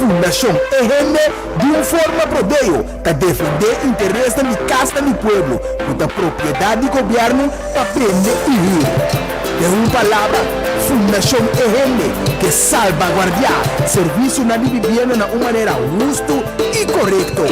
Fundashon E Hende di un forma prodeo ta defendé interesnan di kasnan di pueblo ku ta propiedat di gobièrnu pa bende i hür. Den un palabra, Fundashon E Hende ke salbaguardiá servisionan di bibienda na un manera hustu i korekto.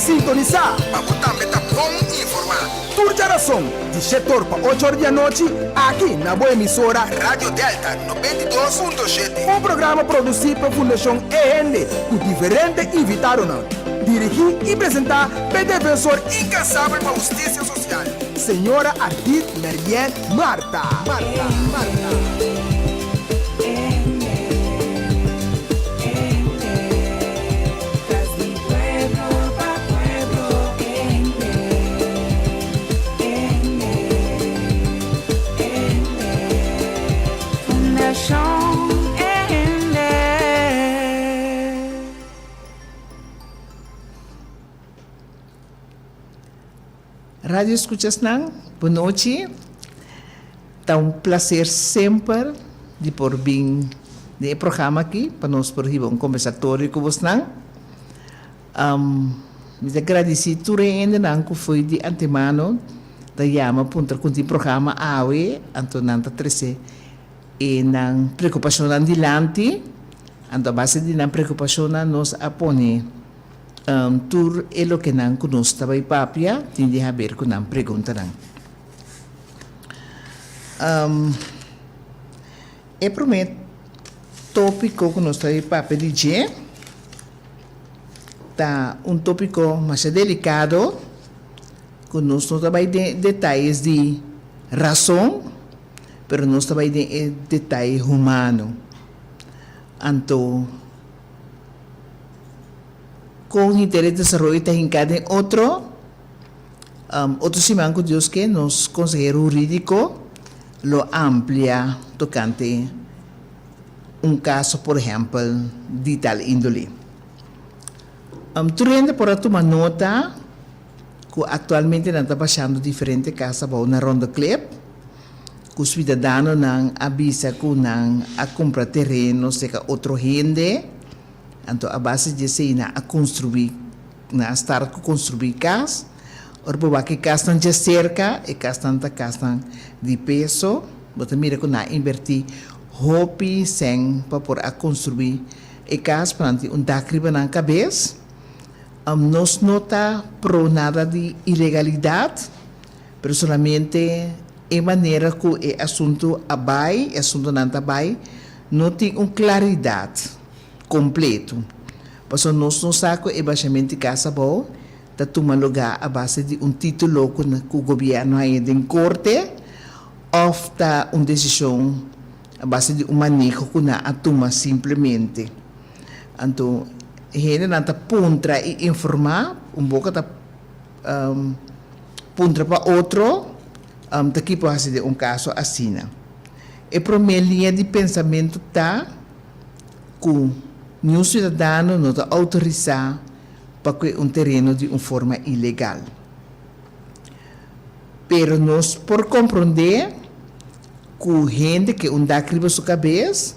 Sintonisá pa bo tambe ta bon informá. Tur djarason di shetor pa ochor di anochi aki na bo emisora Radio Delta 92.7. Un programa produsí pa Fundashon E Hende ku diferente invitadonan. Dirigí i presentá p'e defensor inkansabel pa hustisia sosial, señora Ardith Mariette Marta. Marta. Marta. Radio escuchasnan, bon nochi. Ta un placer semper di por bin den e programa aki pa nos por hiba un conversatorio cu bosnan. Mi ta gradici tur e hendenan cu fo'i di antemano ta yama puntra con tin programa awe, anto nan ta trece e nan preocupacionnan dilanti, anto a base di nan preocupacionnan nos a pone tur e lokenan cu nos ta bay papia tin di haber cu nan preguntanan. E prome topico cu nos ta bay papia di dje ta un topico masha delicado cu nos no ta bay den detayes di razon, pero nos ta bay den e detaye humano. Anto con henter e desaroyo ta hinca den otro? Otro siman cu Dios ke nos consehero huridico lo amplia tocante un caso por ehempel di tal indole. Tur hende por a tuma nota cu actualmente nan ta bashando diferente cas abou na Rondeklip, cu ciudadanonan a bisa cu nan a cumpra tereno cerca otro hende, anto a base di esey nan a construi, nan a start cu construi cas. Ora bo wak e casnan dje cerca, e casnan ta casnan di peso, bo ta mira cu nan a inverti hopi cen pa por a construi e cas, pa nan tin un dak riba nan cabes. Nos no ta pro nada di ilegalidad, pero solamente e manera cu e asunto a bay, e asuntonan ta bay, no tin un claridad completo. Pasobra nos no sa cu e bashamento di cas abou ta tuma lugar a base di un titulo cu gobierno haya den corte of ta un decision a base di un maneho cu nan a tuma simplemente. Anto hendenan ta puntra i informá, un boka ta puntra pa otro ta ki por hasi den un kaso asina. E promé liña di pensamentu ta ku niun siudadano no ta outorisá pa kue un tereno di un forma ilegal. Pero nos por komprondé ku hende ke un dak riba su kabes,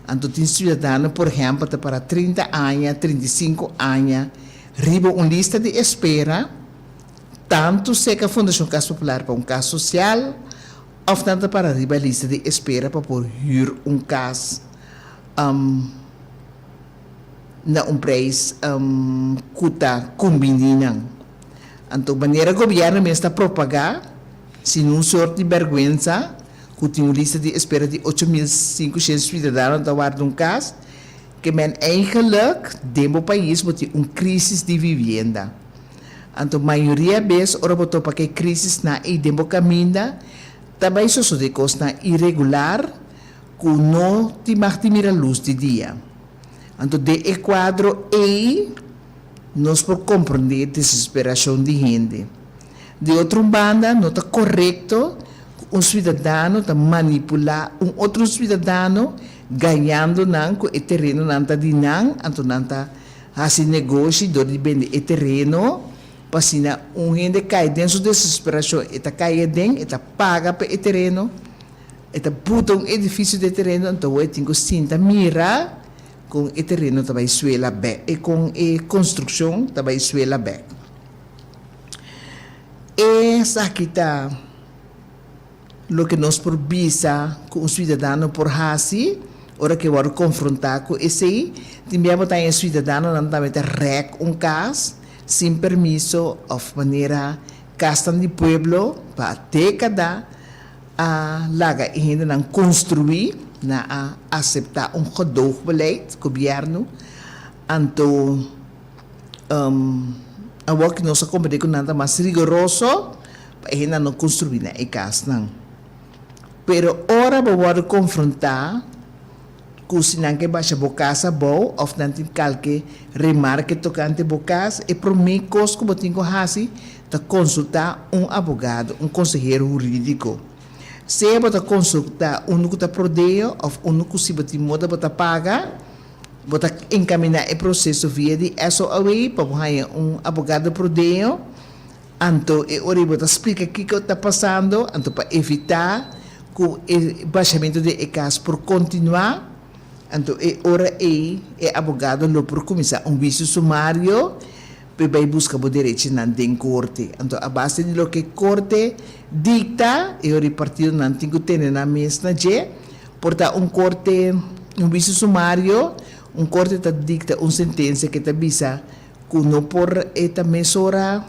Anto tin ciudadano por ehempel ta para 30 aña, 35 aña riba un lista di espera, tanto seca Fundacion Cas Popular pa un cas social of nan ta para riba lista di espera pa por huur un cas na un prijs cu ta cumbini nan. Anto manera gobierno mes ta propaga sin un soort di berguensa, ku tin un lista di espera di 8500 suidadano ta warda un kas, ke men eigenlik den bo pais bo tin un krisis di vivienda. Anto mayoria bes ora bo topa ku e krisisnan ei den bo kaminda, ta bai sosodé kosnan iregular ku no tin mag di mira lus di dia. Anto den e kuadro ei nos por komprondé desesperashon di hende. Di otro un banda no ta korekto. Ku un suidadano ta manipulá un otro suidadano gañando nan ku e terenonan ta di nan, anto nan ta hasi negoshi dor di bende e tereno pa asina un hende kai den su desesperashon e ta kai aden, e ta paga pa e tereno, e ta buta un edifisio den e tereno anto awor e tin ku sinta mira kon e tereno ta bai suela bèk e kon e konstrukshon ta bai suela bèk. Esaki ta loke nos por bisa ku un suidadano por hasi ora ku e wòrdu konfrontá ku esei. Tin bia bo ta haña suidadanonan tambe ta rèk un kas sin permiso òf manera kasnan di pueblo pa dékada a laga e hendenan konstruí, nan a aseptá un gedoogbeleid, gobièrnu, anto. Awor ki nos a komprendé ku nan ta mas rigoroso pa e hendenan no konstruí na e kasnan. Pero ora bo wòrdu konfrontá ku si nan ke basha bo kas abou òf nan tin kalke remarke tokante bo kas, e promé kos ku bo tin ku hasi ta konsultá un abogado, un konsehero hurídiko. Sea bo ta konsultá unu ku ta prodeo òf unu ku si bo tin moda bo ta paga. Bo ta encamina e proceso via di SOAW pa bo haña un abogado prodeo, anto e ora ei bo ta splica kico ta pasando, anto pa evita cu e bashamento di e cas por continua, anto e ora ei e abogado lo por cuminsa un huicio sumario pa e bay busca bo derechonan den corte. Anto a base di loke corte dicta, e ora ei partidonan tin cu tene nan mes na dje. Por ta un korte, un huisio sumario, un korte ta dikta un sentensia ke ta bisa ku no por e ta mesora,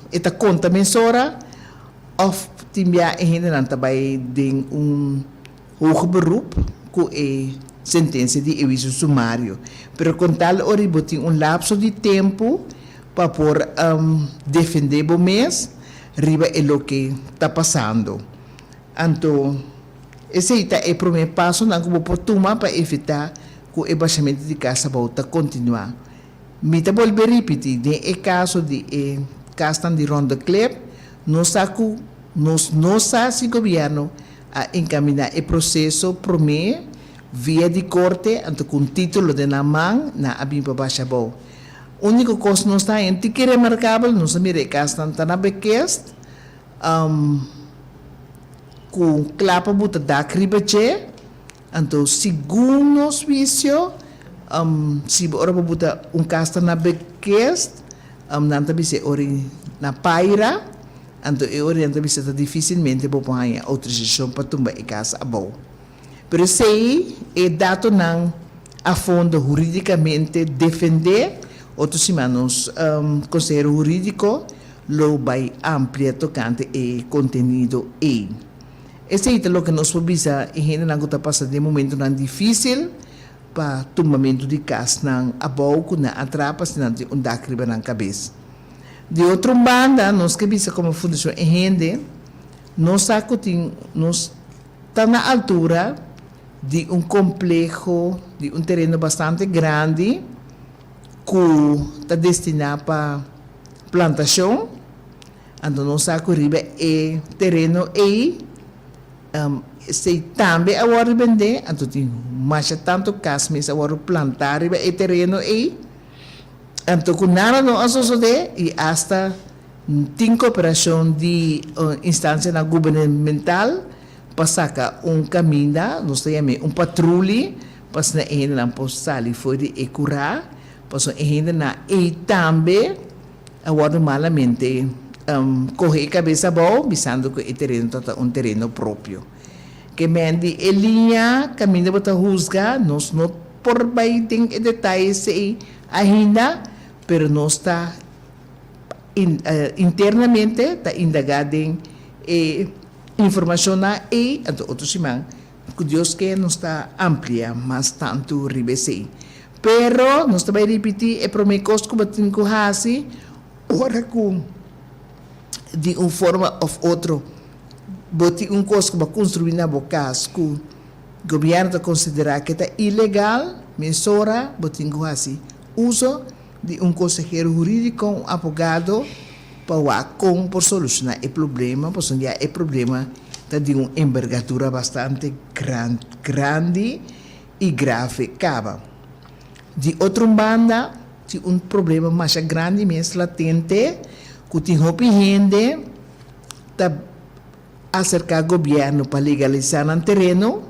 e ta konta mesora òf tin bia e hendenan ta bai den un hoger beroep ku e sentensia di e huisio sumario. Pero kon tal ora bo tin un lapso di tempu pa por defendé bo mes riba e loke ta pasando. Anto, esei ta e promé pasonan ku bo por tuma pa evitá ku e bashamentu di kas abou ta kontinuá. Mi ta bolbe ripití, den e kaso di e kasnan di Ronde Klip, nos sa ku nos no sa si gobièrnu a enkaminá e proseso promé via di korte, anto ku un título den nan man, nan a bin pa basha abou. Úniko kos nos ta haña un tiki remarkabel, nos a mira e kasnan ta na Bekest, Ku kla pa bo ta dak riba dje, anto segun nos huisio, si bo ora bo buta un kas ta na bekest, nan ta bisa e ora na paira, anto e ora nan ta bisa ta difisilmente bo por haña outorisashon pa tumba e kas abou. Pero esei e datonan a fondo huridicamente defende, otro siman nos consehero huridico lo bay amplia tocante e contenido ey. Esey ta loke nos por bisa e hendenan cu ta pasa den momentonan dificil pa tumbamento di casnan abou cu nan a trapa si nan tin un dak riba nan cabes. Di otro banda nos ke bisa como Fundacion E Hende nos sa cu tin nos. Ta na altura di un kompleho di un tereno bastante grandi ku ta destiná pa plantashon. Anto nos sa ku riba e tereno ei esei tambe a wòrdu bendé, anto tin masha tantu kas mes a wòrdu plantá riba e tereno ei. Anto ku nada no a sosodé i asta Tin koperashon di instansianan gubernamental pa saka un kaminda, nos ta yam'é un patruli, pa asina e hendenan por sali for di e kurá, pasobra e hendenan ei tambe a wòrdu malamente kohe e kabes abou bisando ku e tereno ta ta un tereno propio. Ke men di e liña kaminda bo ta husga, nos no por bai den e detaye esei ainda, pero nos ta. Internamente ta indagá den e informashonnan ei, anto otro siman ku Dios ke nos ta amplia mas tantu riba esei. Pero nos ta bai ripití e promé kos ku bo tin ku hasi ora ku di un forma òf otro bo tin un kos ku bo a konstruí na bo kas ku gobièrnu ta konsiderá ke ta ilegal, mesora bo tin ku hasi uso di un konsehero hurídiko, un abogado. pa wak kon por solushoná e problema, pasobra ya e problema ta di un embergadura bastante grandi i grave kaba. Di otro un banda tin un problema masha grandi mes latente ku tin hopi hende ta aserká gobièrnu pa legalisá nan tereno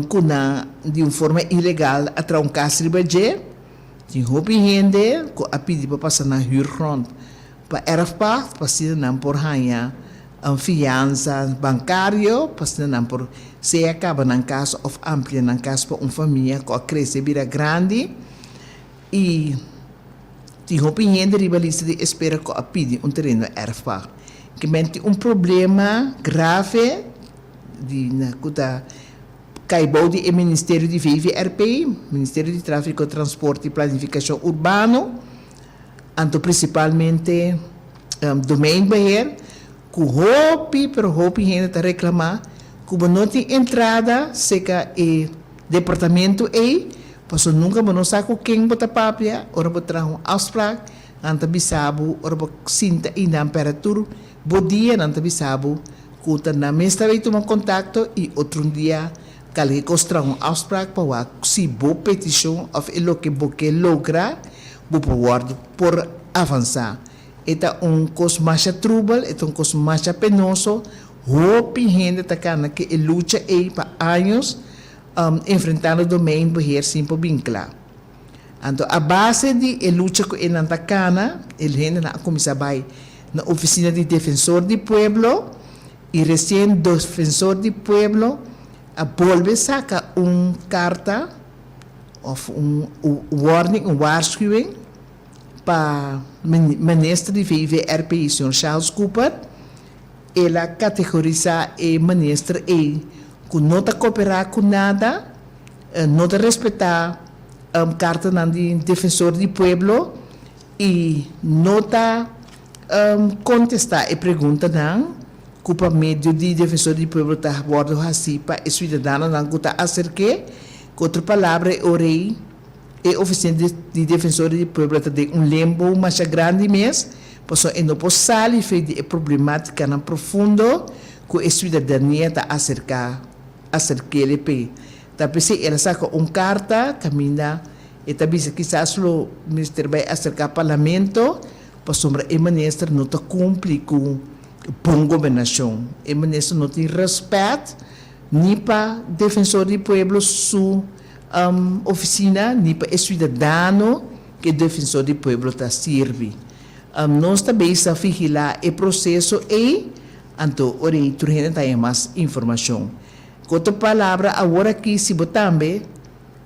ku nan di un forma ilegal a traha un kas riba dje. Tin hopi hende ku a pidi pa pasa nan huurgrond pa erfpacht pa asina nan por haña un fiansa bankario pa asina nan por sea kaba nan kas òf amplia nan kas pa un famia ku a krese bira grandi i tin hopi hende riba lista di espera ku a pidi un tereno erfpacht. Kimen tin un problema grave di ku ta Kai bou di e Ministerio di VVRP, Ministerio di Tráfiko, Transporte i Planifikashon Urbano, anto prinsipalmente Domeinbeheer, ku hopi pero hopi hende ta reklamá ku bo no tin entrada seka e departamento ei, pasobra nunka bo no sa ku ken bo ta papia, ora bo traha un afspraak nan ta bisa bo, ora bo sinta ei nan pèrdè tur bo dia nan ta bisa bo Ku ta nan mes ta bay tuma kontakto i otro un dia kalke kos traha un afspraak pa wak si bo petishon òf e loke bo ke logra bo por wòrdu por avansá. E ta un kos masha trubel, e ta un kos masha penoso, hopi hende ta kana ke e lucha ei pa años enfrentando domeinbeheer sin por bin kla. Anto a base di e lucha ku e nan ta kana, e hendenan a kuminsá bai na ofisina di Defensor di Pueblo i resien Defensor di Pueblo a bolbe saka un karta òf un warning, un waarschuwing, pa Minister di VVRP, señor Charles Cooper. El a kategorisá e minister ei ku no ta koperá ku nada, no ta respetá kartanan di Defensor di Pueblo i no ta kontestá e preguntanan ku pa medio di Defensor di Pueblo ta wòrdu hasí pa e suidadanonan ku ta aserk'é. Ku otro palabra e ora ei e ofisina di Defensor di Pueblo ta den un lembo masha grandi mes pasobra e no por sali fe di e problemátikanan profundo ku e suidadania ta aserká. Aserk'é p'e. Ta p'esei el a saka un karta kaminda e ta bisa kisas lo mester bai aserká parlamento pasobra e minister no ta kumpli ku bon gobernashon. E minister no tin rèspèt ni pa Defensor di Pueblo su ofisina ni pa e suidadano ku e Defensor di Pueblo ta sirbi. Nos ta bisa vigilá e proseso ei. Anto ora ei tur hende ta haña mas informashon. Ku otro palabra, awor aki si bo tambe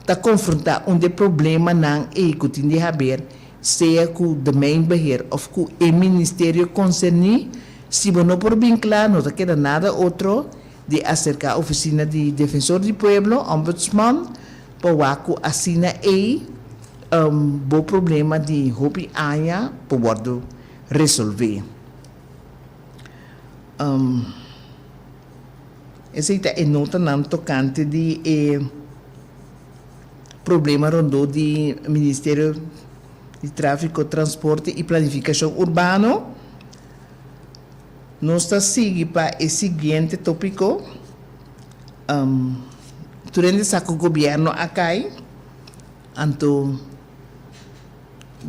ta konfrontá un di e problemanan ei ku tin di haber sea ku Domeinbeheer òf ku e ministerio konserní, si bo no por bin kla no ta keda nada otro di aserká ofisina di Defensor di Pueblo, Ombudsman, pa wak ku asina ei bo problema di hopi aña por wòrdu resolvé. Esei ta e notanan tokante di e problema rondó di Ministerio di Tráfiko, Transporte i Planifikashon Urbano. Nos ta sigui pa e siguiente tópiko. Tur hende sa ku gobièrnu a kai, anto.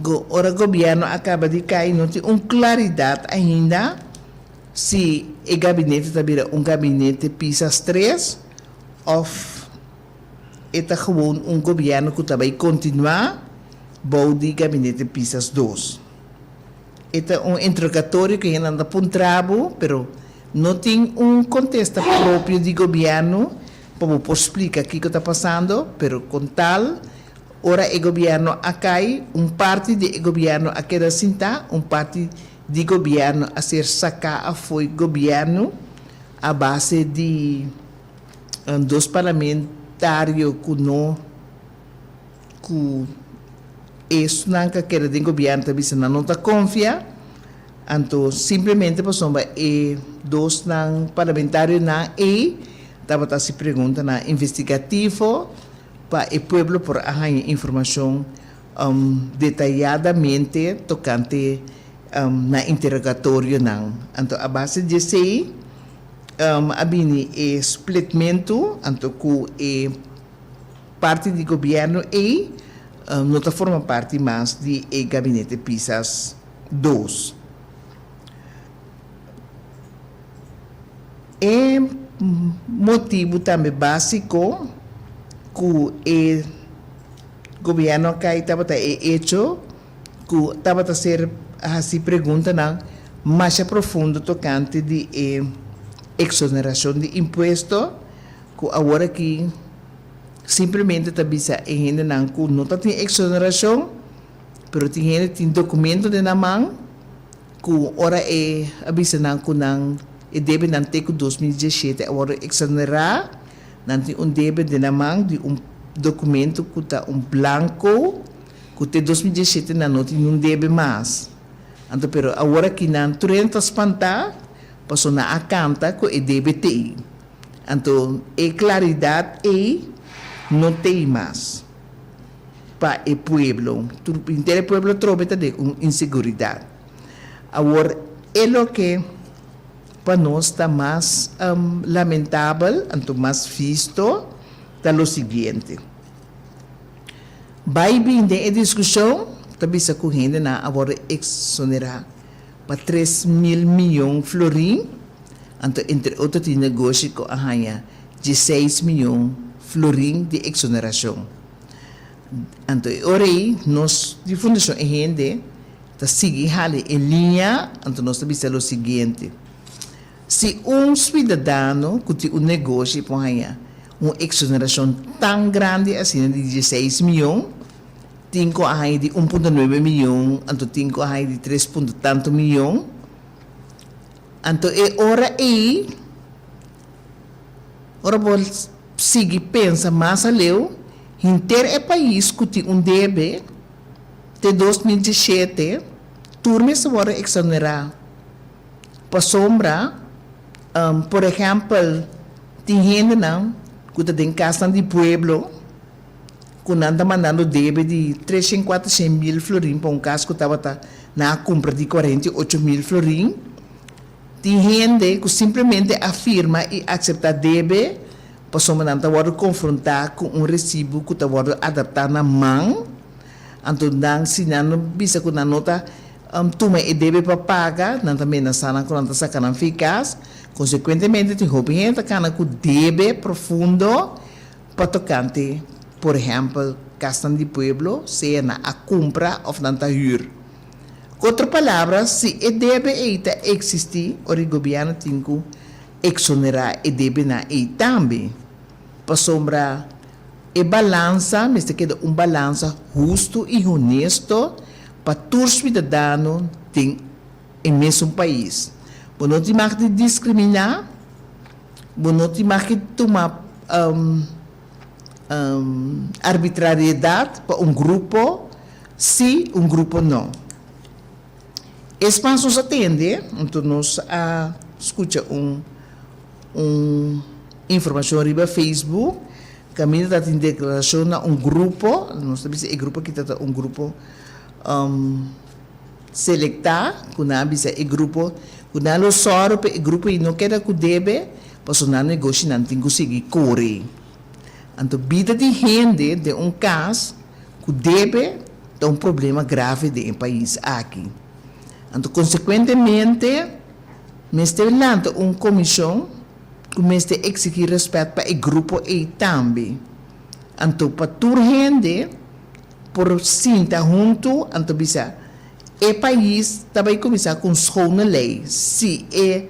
Go ora gobierno a caba di cay no tin un claridad ainda si e gabinete ta bira un gabinete pisas tres of e ta gewoon un gobierno cu ta bay continua bou di gabinete pisas dos. E ta un interrogatorio cu hendenan ta puntra bo pero no tin un contesta propio di gobierno pa bo por splica kico ta pasando pero con tal Ora e gobierno a cay, un parti di e gobierno a keda sinta, un parti di gobierno a ser saca afo'i gobierno a base di dos parlamentario cu no cu esnan cu a keda den gobierno ta bisa nan no ta confia, anto simplemente pasobra e dosnan parlamentarionan ey tabata haci preguntanan investigativo. Pa e pueblo por a haña informashon detayadamente tokante Na interrogatorionan. Anto a base di esei a bini e splitmentu, anto ku e parti di gobièrnu ei no ta forma parti mas di e gabinete Pisas dos. E motibu tambe básiko ku e gobièrnu a kai tabata e echo ku tabata ser hasi preguntanan masha profundo tokante di e eksonerashon di impuesto ku awor aki simplemente ta bisa e hendenan ku no ta tin eksonerashon pero tin hende tin dokumento den nan man ku ora e a bisa nan ku nan e debe nan te ku 2017 a wòrdu eksonerá nan tin un debe den nan man di un dokumento ku ta un blanko. Ku te 2017 nan no tin niun debe mas. Anto pero awor aki nan tur hende ta spantá paso nan a kanta ku e debe t'ei. Anto e klaridat ei no t'ei mas pa e pueblo. Tur henter e pueblo atrobe ta den un inseguridat. Awor e loke pa nos ta mas lamentabel anto mas visto ta lo siguiente. Bai bin den e diskushon ta bisa ku hendenan a wòrdu eksonerá pa 3000 miyon florin, anto entre otro tin negoshi ku a haña 16 miyon florin di eksonerashon. Anto e ora ei nos di Fundashon E Hende ta sigui hali e liña, anto nos ta bisa lo siguiente, Si un suidadano ku tin un negoshi por haña un eksonerashon tan grandi asina di dieseis miyon, tin ku a haña di un punto nuebe miyon, anto tin ku a haña di tres punto tantu miyon, anto e ora ei, ora bo sigui pensa mas aleu, henter e pais ku tin un debe te 2017, tur mester wòrdu eksonerá. Pasobra, por ehèmpel, tin hendenan ku ta den kasnan di pueblo ku nan ta mandando debe di treshen, kuatershen mil florin pa un kas ku tabata nan a kumpra di 48 mil florin. Tin hende ku simplemente a firma i akseptá debe pasobra nan ta wòrdu konfrontá ku un resibu ku ta wòrdu adaptá na man. Anto nan si nan no bisa ku nan no ta Tuma e debe pa paga, nan ta menasá nan ku nan ta saka nan fi kas. Konsekuentemente tin hopi hende ta kana ku debe profundo pa tokante, por ehèmpel, kasnan di pueblo, sea nan a kumpra òf nan ta hür. Ku otro palabra, si e debe ei ta eksistí, ora e gobièrnu tin ku eksonerá e debenan ei tambe, pasobra E balansa mester keda un balansa hustu i honesto pa tur suidadano den e mesun pais. Bo no tin mag di diskriminá, bo no tin mag di tuma arbitrariedat pa un grupo si, un grupo no. Es mas nos a tende, anto nos a skucha un un informashon riba Facebook kaminda ta tin deklarashon na un grupo, nos ta bisa e grupo aki ta ta un grupo selektá ku nan a bisa e grupo ku nan lo sòru pa e grupo ei no keda ku debe pasobra nan negoshinan tin ku sigui kore. Anto bida di hende den un kas ku debe ta un problema grave den e pais aki. Anto konsekuentemente mester lanta un komishon ku mester eksigí rèspèt pa e grupo ei tambe. Anto pa tur hende por sinta huntu anto bisa e pais ta bai kuminsá ku un schone lei si e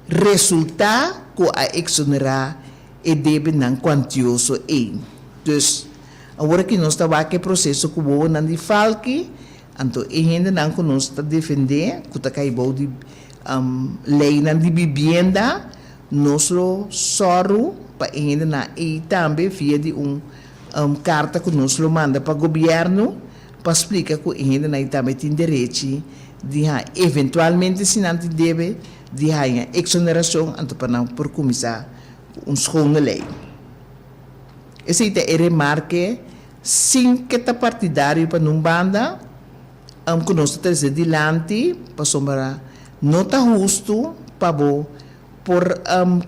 resultá ku a eksonerá e debenan kuantioso ei. Dus, awor aki nos ta wak e proseso ku wowonan di Falki, anto e hendenan ku nos ta defendé, ku ta kai bou di leinan di bibienda, nos lo sòru pa e hendenan ei tambe via di un karta ku nos lo manda pa gobièrnu pa splika ku e hendenan ei tambe tin derechi di haña, eventualmente si nan tin debe, di haña eksonerashon anto pa nan por kuminsá ku un schone lei. Esei ta e remarke sin ke ta partidario pa nun banda. ku nos ta trese dilanti pasobra no ta hustu pa bo por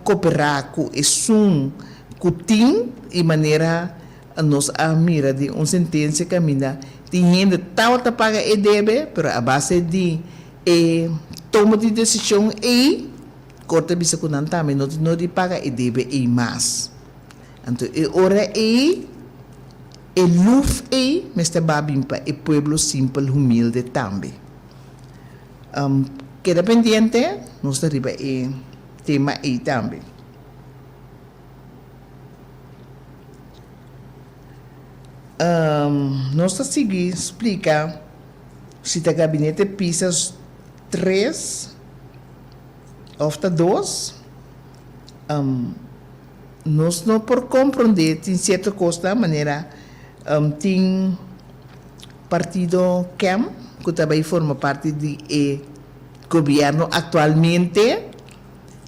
koperá ku esun ku tin i manera nos a mira den un sentensia kaminda tin hende tabata paga e debe pero a base di e tomo di desishon ei korte a bisa ku nan tambe no tin no di paga e debe ei mas. Anto e ora ei e luf ei mester ba bin pa e pueblo simpel humilde tambe. Keda pendiente, nos ta riba e tema ei tambe. Nos ta sigui splika si ta Gabinete Pisas tres of ta dos. Nos no por komprondé tin sierto kosnan manera tin partido kem ku ta bai forma parti di e gobièrnu aktualmente.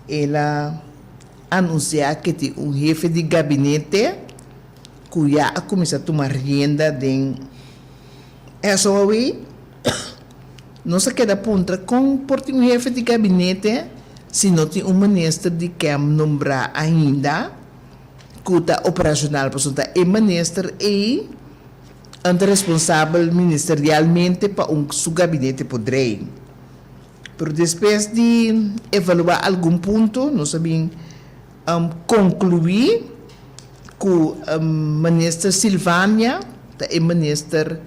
El a anunsiá ke tin un hefe di gabinete ku ya a kuminsá tuma rienda den SOAW. Nos a keda puntra kon por tin un hefe di gabinete si no tin un minister di kem nombrá ainda ku ta operashonal pasobra ta e minister ei an ta responsabel ministerialmente pa un su gabinete por drei. Pero despues di evaluá algun punto nos a bin konkluí ku minister Silvania ta e minister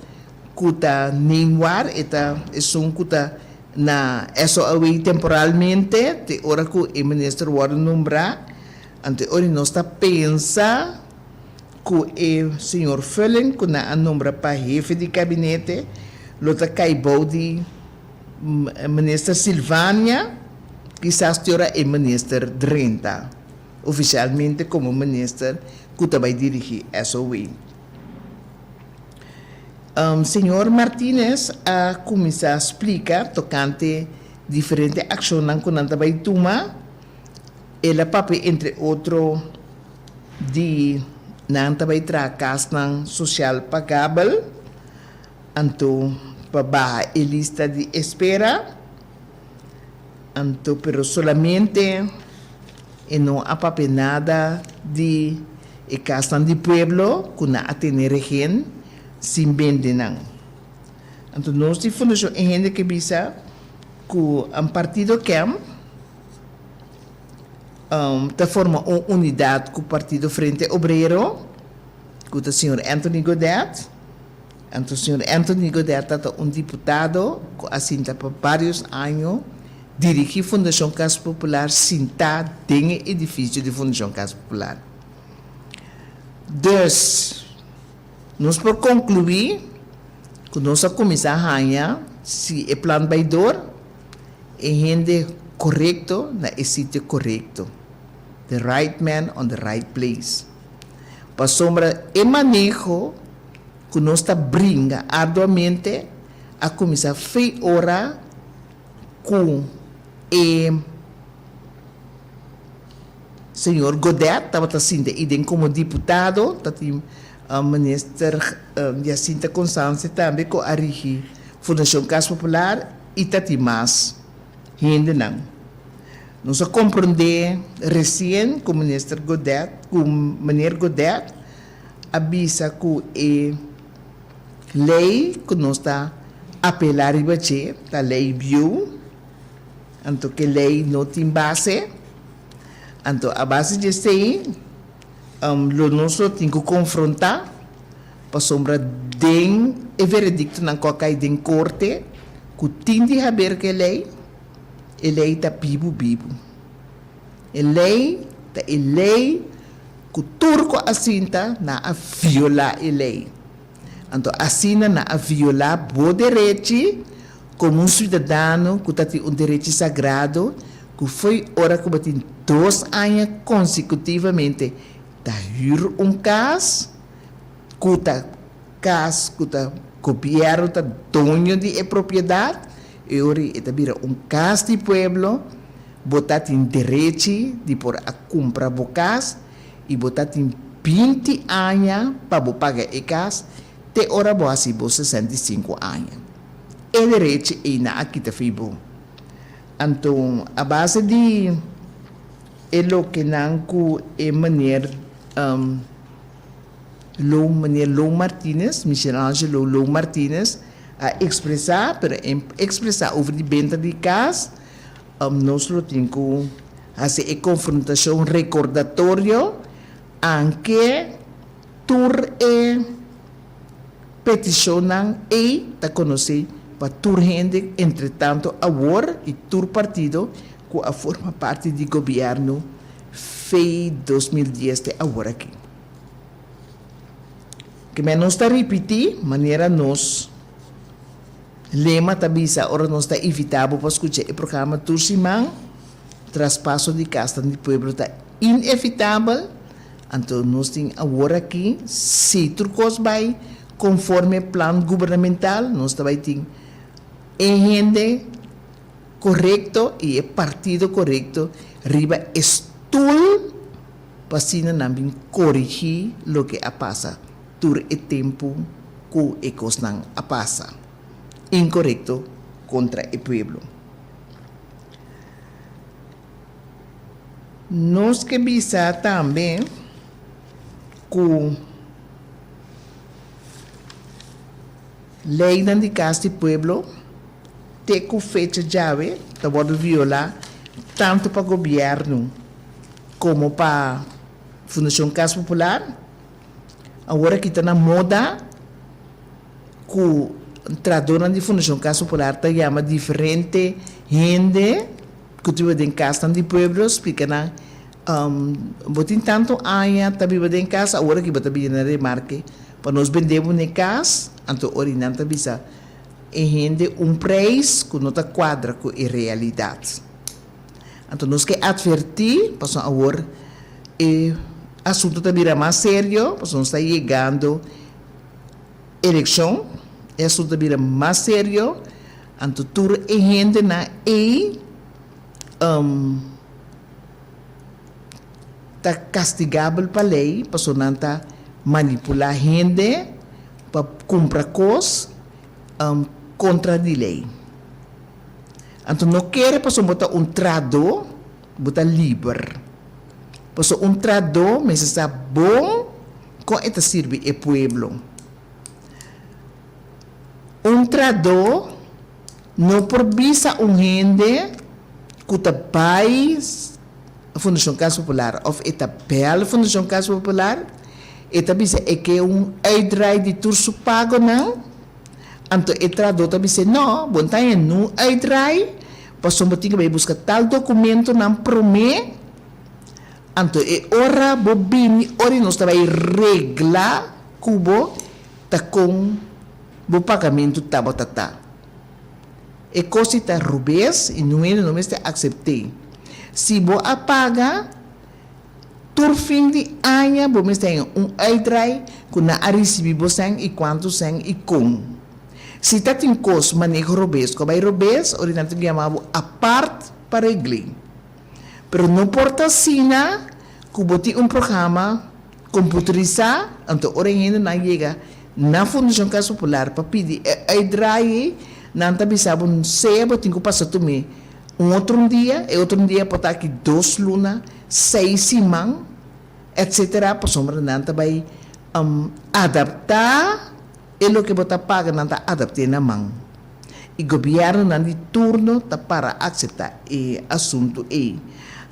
ku ta neemwaar, e ta esun ku ta na SOAW temporalmente te ora ku e minister wòrdu nombrá. Anto e ora nos ta pensa ku e señor Fullen ku nan a nombra pa hefe di kabinete lo ta kai bou di minister Silvania, kisas te ora e minister drenta ofisialmente komo minister ku ta bai dirigí SOAW. Señor Martinez a kuminsá splika tokante diferente akshonnan ku nan ta bai tuma. El a papia entre otro di nan ta bai traha kasnan sosial pagabel, anto pa baha e lista di espera, anto pero solamente e no a papia nada di e kasnan di pueblo ku nan a tene regen sin bende nan. Anto nos di Fundashon E Hende ke bisa ku partido kem ta forma un unidat ku partido Frente Obrero ku ta señor Anthony Godett. Anto señor Anthony Godett ta un diputado ku a sinta pa varios año dirigí Fundashon Kas Popular sintá den e edifisio di Fundashon Kas Popular. Dus, nos por konkluí ku nos a kuminsá haña si e plan bai dor, e hende korekto na e sitio korekto, the right man on the right place. Pasobra e maneho ku nos ta bringa arduamente a kuminsá fei ora ku e señor Godett tabata sinta iden komo diputado, ta tin minister Jacinta Constance tambe ku a rigi Fundashon Kas Popular i ta tin mas hendenan. Nos a komprondé resien ku minister Godett, ku meneer Godett a bisa ku e lei ku nos ta apelá riba dje ta lei bieu, anto ke lei no tin base, anto a base di esei lo nos lo tin ku konfrontá pasobra den e verediktonan ku a kai den korte ku tin di haber ku e lei. E lei ta bibu bibu. E lei ta e lei ku tur ku a sinta nan a violá e lei. Anto asina nan a violá bo derechi komo un siudadano ku ta tin un derechi sagrado ku fo'i ora ku bo tin dos aña konsekutivamente ta hür un kas ku ta Kas ku ta gobièrnu ta doño di e propiedat, e ora e ta bira un kas di pueblo, bo ta tin derechi di por a kumpra bo kas i bo ta tin 20 aña pa bo paga e kas te ora bo hasi bo 65 aña. E derechi ei nan a kita fi bo. Anto a base di e lokenan ku e meneer Lou, meneer Lou Martinez, Michelangelo Lou Martinez a ekspresá, pero e ekspresá over di benta di kas, nos lo tin ku hasi e konfrontashon rekordatorio anke tur e Petishonnan ei ta konosé pa tur hende entretanto awor i tur partido ku a forma parti di gobièrnu fei 2010 te awor aki. Kimen nos ta ripití manera nos lema ta bisa ora nos ta invitá bo pa skucha e programa tur siman, Traspaso di kasnan di pueblo ta inevitabel. Anto nos tin awor aki, si tur kos bai konforme plan gubernamental, nos ta bai tin e hende korekto i e partido korekto riba e stul pa asina nan bin korigí loke a pasa tur e tempu ku e kosnan a pasa inkorekto kontra e pueblo. Nos ke bisa tambe ku leinan di Kas di Pueblo te ku fecha djawe ta wòrdu violá tantu pa gobièrnu komo pa Fundashon Kas Popular. Awor aki ta na moda ku trahadónan di Fundashon Kas Popular ta yama diferente hende Ku ta biba den kasnan di pueblo, splika nan, Bo tin tantu aña ta biba den kas, awor aki bo ta bini na remarke pa nos bende bo n'e kas? Anto ora i nan ta bisa e hende un preis ku no ta kuadra ku e realidat. Anto nos ke atvertí, pasobra awor e asuntu ta bira mas serio, pasobra nos ta yegando elekshon, e asuntu ta bira mas serio. Anto tur e hendenan ei ta kastigabel pa lei pasobra nan ta manipulá hende pa kumpra kos kontra di lei. Anto no kere pasobra bo ta un trahadó bo ta liber. Pasobra un trahadó mester sa bon kon e ta sirbi e pueblo. Un trahadó no por bisa un hende ku ta bai Fundashon Kas Popular òf e ta bèl Fundashon Kas Popular, e ta bisa e ke un uitdraai di tur su pagonan, anto e trahadó ta bis'é, no, bo no ta haña niun uitdraai pasobra bo tin ku bai buska tal dokumentonan promé, anto e ora bo bini ora nos ta bai regla ku bo. Ta kon bo pagamentu tabata ta? E kos ei ta robes i nun hende no mester aksept'é. Si bo a paga, tur fin di aña bo mester haña un uitdraai ku nan a risibí bo sèn i kuantu sèn i kon. Si ta tin kos maneho robes ku a bai robes, ora nan tin ku yama bo apart pa regl'é. Pero no por ta asina ku bo tin un programa Computerisá, anto ora e hendenan yega na Fundashon Kas Popular pa pidi e uitdraai, nan ta bisa bo sea bo tin ku pasa tum'é un otro un dia, e otro un dia por ta aki dos luna, seis siman, etcetera, pasobra nan ta bai adaptá e loke bo ta paga, nan ta adapt'é na man. I gobièrnunan di turno ta para akseptá e asuntu ei.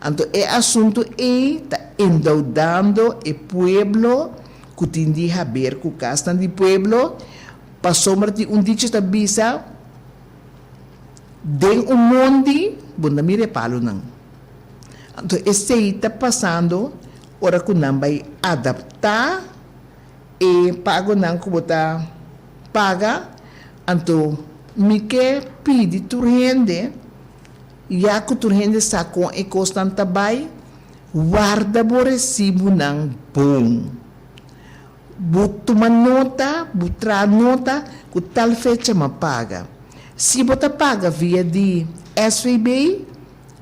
Anto e asuntu ei ta endeudando e pueblo ku tin di haber ku kasnan di pueblo, pasobra tin un dicho ta bisa, Den un mondi bo no ta mira e palunan. Anto esei ta pasando ora ku nan bai adaptá e pagonan ku bo ta paga. Anto mi ke pidi tur hende, ya ku tur hende sa kon e kosnan ta bai, warda bo resibunan bon. Bo tuma nota, bo traha nota ku tal fecha m'a paga. Si bo ta paga via di SVB,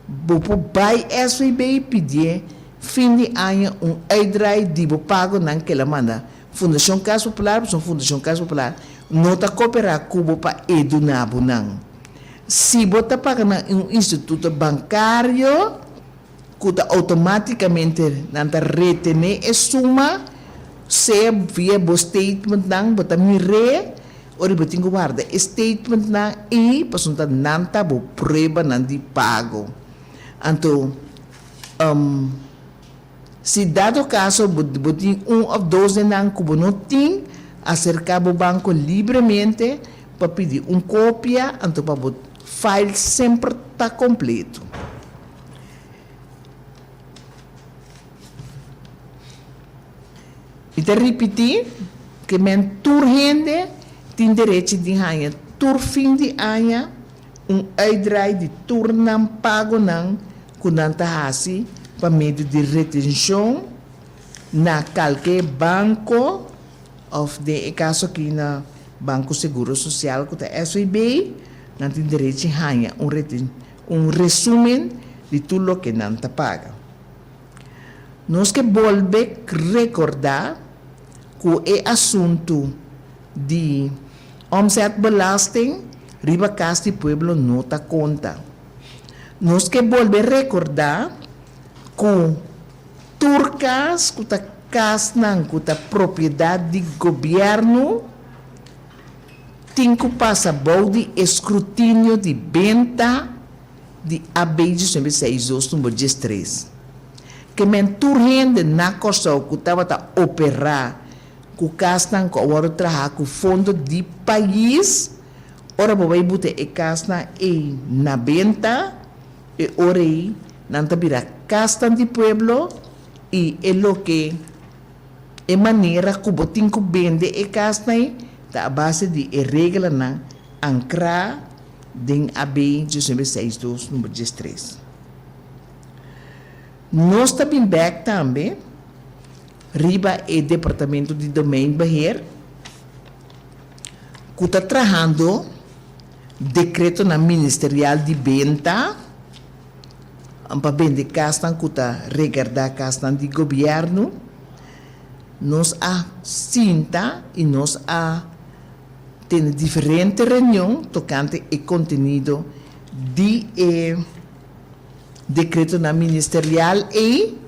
bo por bai SVB pidié fin di aña un uitdraai di bo pagonan ke el a manda Fundashon Kas Popular, pasobra Fundashon Kas Popular. no ta koperá ku bo pa e duna bo nan. Si bo ta paga na un instituto bankario ku ta outomátikamente nan ta retené e suma, sea via bo statementnan bo ta mir'é ora bo tin ku warda e statementnan ei pasobra nan ta bo pruebanan di pago. Anto Si dado kaso bo bo tin un òf dos den nan ku bo no tin, aserká bo banko libremente pa pidi un kopia anto pa bo file semper ta kompleto. Mi ta ripití ke men tur hende tin derechi di haña tur fin di aña un uitdraai di tur nan pagonan ku nan ta hasi pa medio di retenshon na kalke banko òf den e kaso aki na Banko Seguro Sosial ku ta SVB, nan tin derechi haña un reten un resumen di tur loke nan ta paga. Nos ke bolbe rekordá ku e asuntu di omzetbelasting riba kas di pueblo no ta konta. Nos ke bolbe rekordá ku tur kas ku ta kasnan ku ta propiedat di gobièrnu tin ku pasa bou di e skrutinio di benta di AB 19 seis dos number 13. Ke men tur hende na Kòrsou ku tabata operá ku kasnan ku a wòrdu traha ku fondo di pais, Ora bo bai buta e kasnan ei na benta, e ora ei nan ta bira kasnan di pueblo i e loke e manera ku bo tin ku bende e kasnan ei ta a base di e reglanan ankrá den AB 19 seis dos number 13. Nos ta bin bèk tambe riba e Departamento di Domeinbeheer. Ku ta trahando dekretonan ministerial di benta pa bende kasnan ku ta regardá kasnan di gobièrnu, nos a sinta i nos a tene diferente reunion tokante e kontenido di e dekretonan ministerial ei.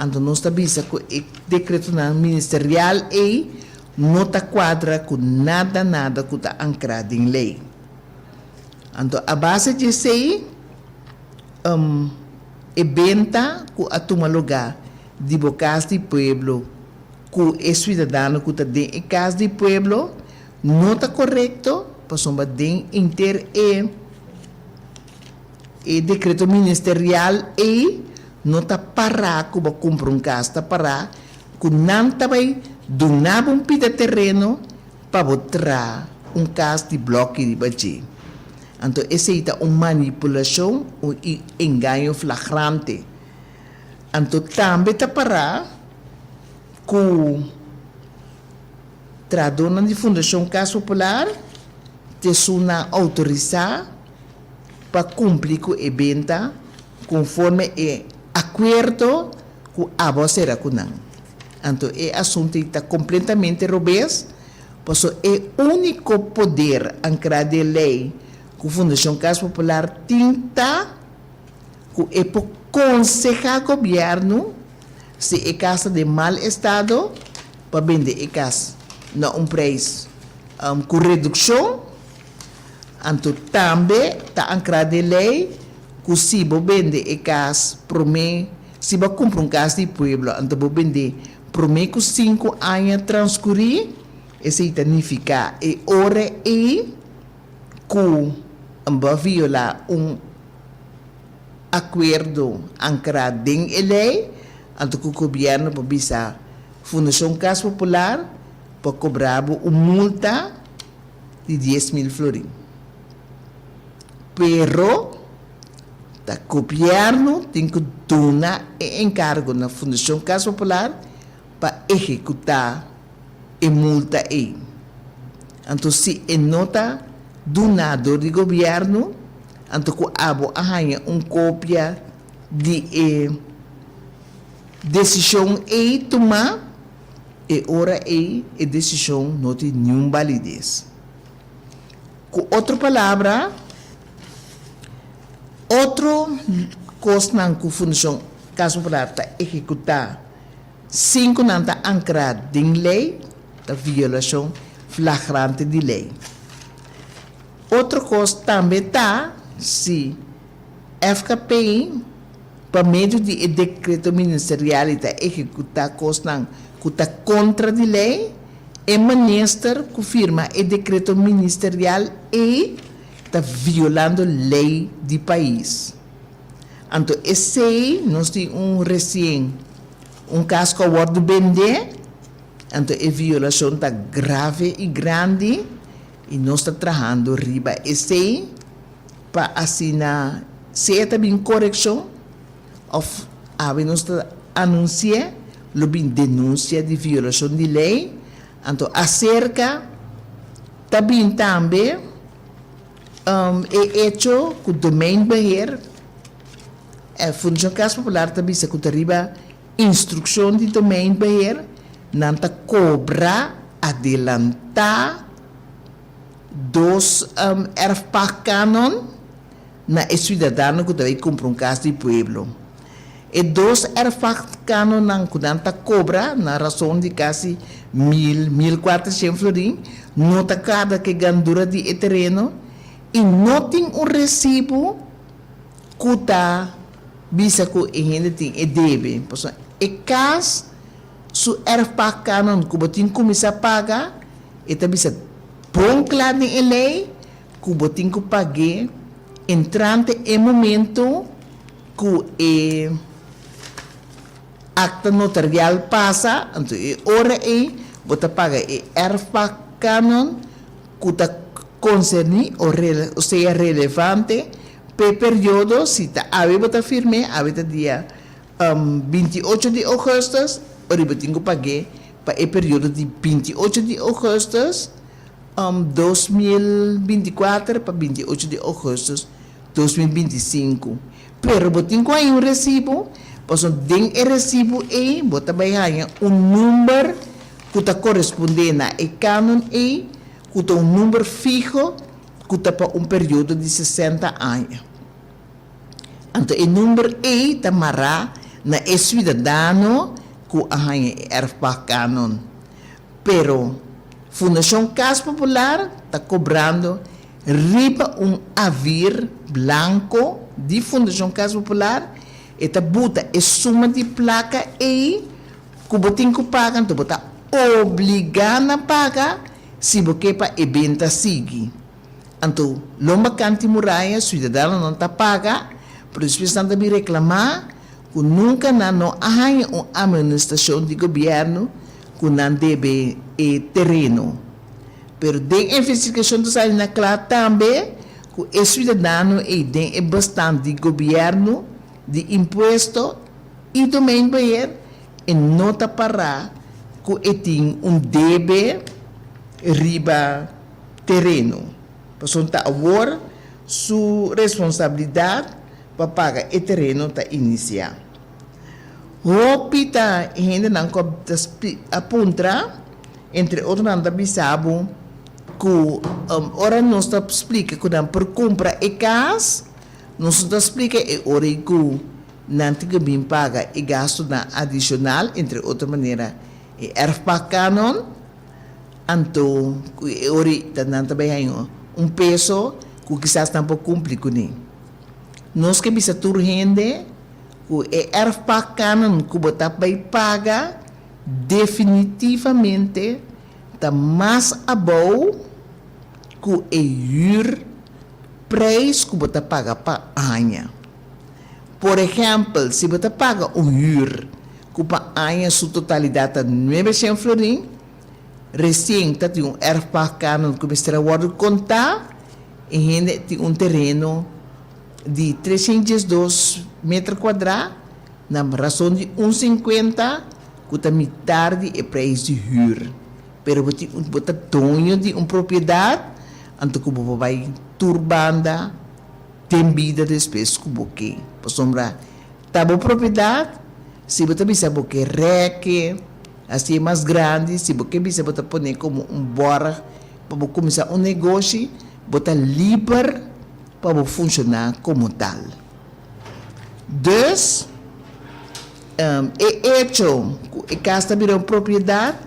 Anto nos ta bisa ku e dekretonan ministerial ei no ta kuadra ku nada nada ku ta ankrá den lei. Anto a base di esei, e benta ku a tuma lugá di bo kas di pueblo ku e suidadano ku ta den e kas di pueblo no ta korekto pasobra den inter e e dekreto ministerial ei no ta pará ku bo kumpra un kas, ta pará ku nan ta bai duna bo un pida tereno pa bo traha un kas di blòki riba dje. Anto esei ta un manipulashon un i engaño flagrante. Anto tambe ta pará ku trahadónan di Fundashon Kas Popular te esunnan outorisá pa kumpli ku e benta konforme e akuerdo ku abo a sera ku nan. Anto e asuntu ei ta kompletamente robes, paso e úniko poder ankrá den lei ku Fundashon Kas Popular tin ta ku e por konsehá gobièrnu si e kas ta den mal estado pa bende e kas na un preis ku redukshon. Anto tambe ta ankrá den lei ku si bo bende e kas promé, si bo a kumpra un kas di pueblo anto bo bend'é promé ku sinku aña transkurí, esei ta nifiká e ora ei ku bo a violá un akuerdo ankrá den e lei, anto ku gobièrnu por bisa Fundashon Kas Popular por kobra bo un multa di 10,000 florin. Pero ta gobièrnu tin ku duna e enkargo na Fundashon Kas Popular pa ehekutá e multa ei. Anto si e no ta duná dor di gobièrnu, anto ku abo a haña un kopia di e desishon ei tumá, e ora ei e desishon no tin niun balides. Ku otro palabra, otro kosnan ku Fundashon Kas Popular ta ehekutá sin ku nan ta ankrá den lei ta violashon flagrante di lei. Otro kos tambe ta si FKP pa medio di e dekreto ministerial i ta ehekutá kosnan ku ta kontra di lei, e minister ku firma e dekreto ministerial ei ta violando lei di pais. Anto esei nos tin un resien un kas ku a wòrdu bendé, anto e violashon ta grave i grandi i nos ta trahando riba esei pa asina sea ta bin korekshon òf awe nos ta anunsi'é lo bin denunsia di violashon di lei, anto aserka ta bin tambe. E echo ku Domeinbeheer, e Fundashon Kas Popular ta bisa ku ta riba instrukshon di Domeinbeheer nan ta kobra adelantá dos erfpachtkanon na e siudadano ku ta bai kumpra un kas di pueblo. E dos erfpachtkanonnan ku nan ta kobra na rason di kasi mil, 1400 florin, no ta kada ku e gandura di e tereno i no tin un resibu ku ta bisa ku e hende tin e debe. Pasobra e kas su erfpachtkanon ku bo tin kuminsá paga, e ta bisa bon kla den e lei ku bo tin ku pag'é entrante e momento ku e akta notarial pasa, anto e ora ei bo ta paga e erfpachtkanon ku ta konserní o sea relevante p'e periodo, si ta awe bo ta firm'é, awe ta dia 28 di ougùstùs, ora bo tin ku pag'é pa e periodo di 28 di ougùstùs 2024 pa 28 di ougùstùs 2025. Pero bo tin ku haña un resibu, pasobra den e resibu ei bo ta bai haña un number ku ta korespondé na e kanon ei, ku ta un number fiho ku ta pa un periodo di 60 aña. Anto e number ei ta mará na e siudadano ku a haña e erfpachtkanon. Pero Fundashon Kas Popular ta kobrando Riba un avir blanco di Fundacion Cas Popular e ta buta e suma di placa ey cu bo tin cu paga, anto bo ta obliga na paga si bo ke pa e benta sigui. Anto lomba canti muraya ciudadanonan ta paga, pero despues nan ta bin reclama cu nunca nan no a haya un amonestacion di gobierno cu nan debe e tereno. Pero den investigashon ta sali na kla tambe ku e siudadano ei den e bestand di gobièrnu di impuesto i domeinbeheer e no ta pará ku e tin un debe riba tereno. Pasobra ta awor su responsabilidat pa paga e tereno ta inisiá. Hopi ta hendenan ku a puntra. Entre otro nan ta bisa bo ku ora nos ta splika ku nan por kumpra e kas, nos no ta splika e ora ei ku nan tin ku bin paga e gastunan adishonal, entre otro manera e erfpachtkanon, anto ku e ora ei ta nan ta bai haña un peso ku kisas nan por kumpli kuné. Nos ke bisa tur hende ku e erfpachtkanon ku bo ta bai paga, Definitivamente ta mas abou ku e hür prijs ku bo ta paga pa aña. Por ehèmpel, si bo ta paga un hür ku pa aña su totalidat ta 900 florin, resien ta tin un erfpachtkanon ku mester a wòrdu kontá, e hende tin un tereno di 312 meter kuadrá, Na rason di un sinkuenta ku ta mitar di e preis di hür. Pero bo tin bo ta doño di un propiedat, anto ku bo por bai tur banda den bida despues ku bo ke. Pasobra ta bo propiedat, si bo ta bisa bo ke rèke, hasié mas grandi, si bo ke bisa bo ta pone komo un bòrg pa bo kuminsá un negoshi. Bo ta liber pa bo funshoná komo tal. Dus, e echo ku e kas ta bira un propiedat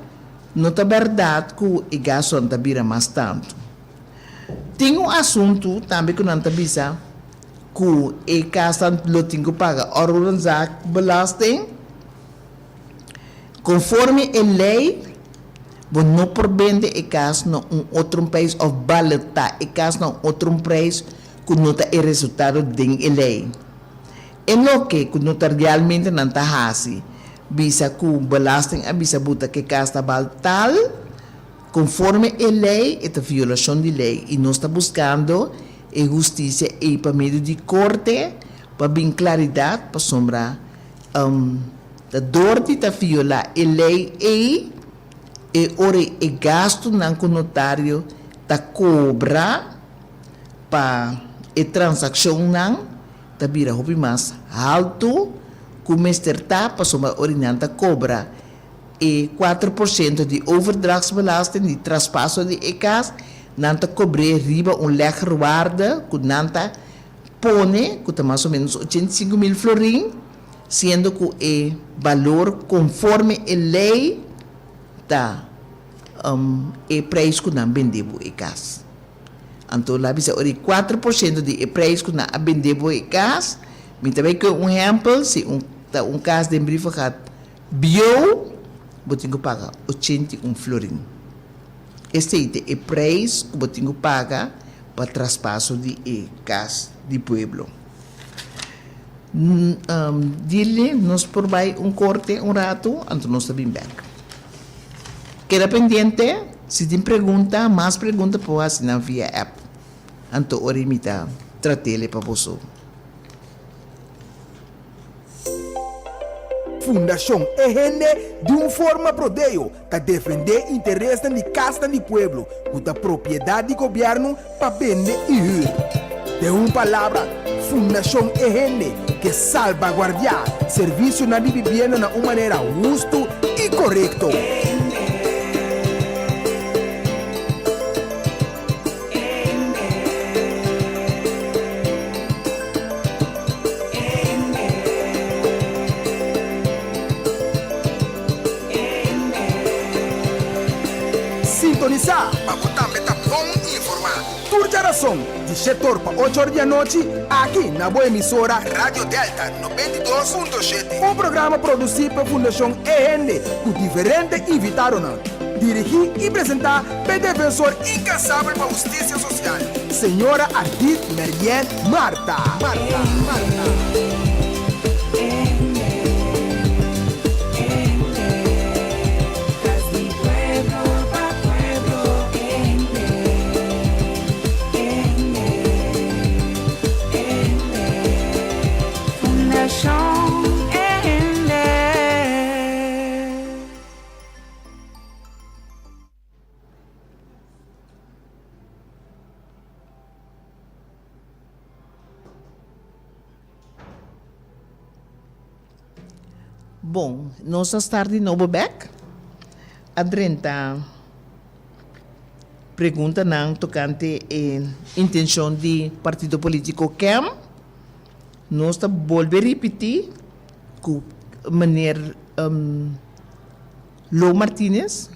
no ta bèrdat ku e gastunan ta bira mas tantu. Tin un asuntu tambe ku nan ta bisa ku e kasnan lo tin ku paga onroerenzaakbelasting. Konforme e lei, bo no por bende e kas na un otro prijs òf baletá e kas na un otro prijs ku no ta e resultado den e lei. E loke ku notarialmente nan ta hasi, bisa ku belasting a bisa buta ku e kas ta bal tal, konforme e lei e ta violashon di lei i nos ta buskando e hustisia ei pa medio di korte pa bin klaridat pasobra Ta dor di ta violá e lei ei, e ora e gastunan ku notario ta kobra pa e transakshonnan ta bira hopi mas haltu ku mester ta pasobra ora nan ta kobra e 4% di overdrachtsbelasting di traspaso di e kas, nan ta kobr'é riba un leggerwaarde ku nan ta pone ku ta mas o menos 85.000 florin, siendo ku e balor konforme e lei ta e preis ku nan bende bo e kas. Anto la bisa ora e 4% di e preis ku nan a bende bo e kas, mi ta bai koe un ehèmpel, si un ta un kas den Brievengat bieu, bo tin ku paga 81 florin. Esei ta e preis ku bo tin ku paga pa traspaso di e kas di pueblo. Dile nos por bai un korte un ratu, anto nos ta bin bèk. Keda pendiente, si tin pregunta, mas pregunta por hasi nan via app. Anto ora mi ta trat'ele pa boso. Fundashon E Hende di un forma prodeo ta defendé interesnan di kasnan di pueblo ku ta propiedat di gobièrnu pa bende i hür. Den un palabra, Fundashon E Hende ke salbaguardiá servisionan di bibienda na un manera hustu i korekto. Sintonisá pa bo tambe ta bon informá. Tur djarason di shetor pa ocho or di anochi aki na bo emisora Radio Delta 92.7. Un programa produsí pa Fundashon E Hende ku diferente invitadonan. Dirigí i presentá p'e defensor inkansabel pa hustisia sosial, señora Ardith Merien Martha. Martha. Martha. Bon, nos a start di nobo bek. A drenta preguntanan tokante e intenshon di partido politiko KEM. Nos ta bolbe ripití ku meneer Lo Martinez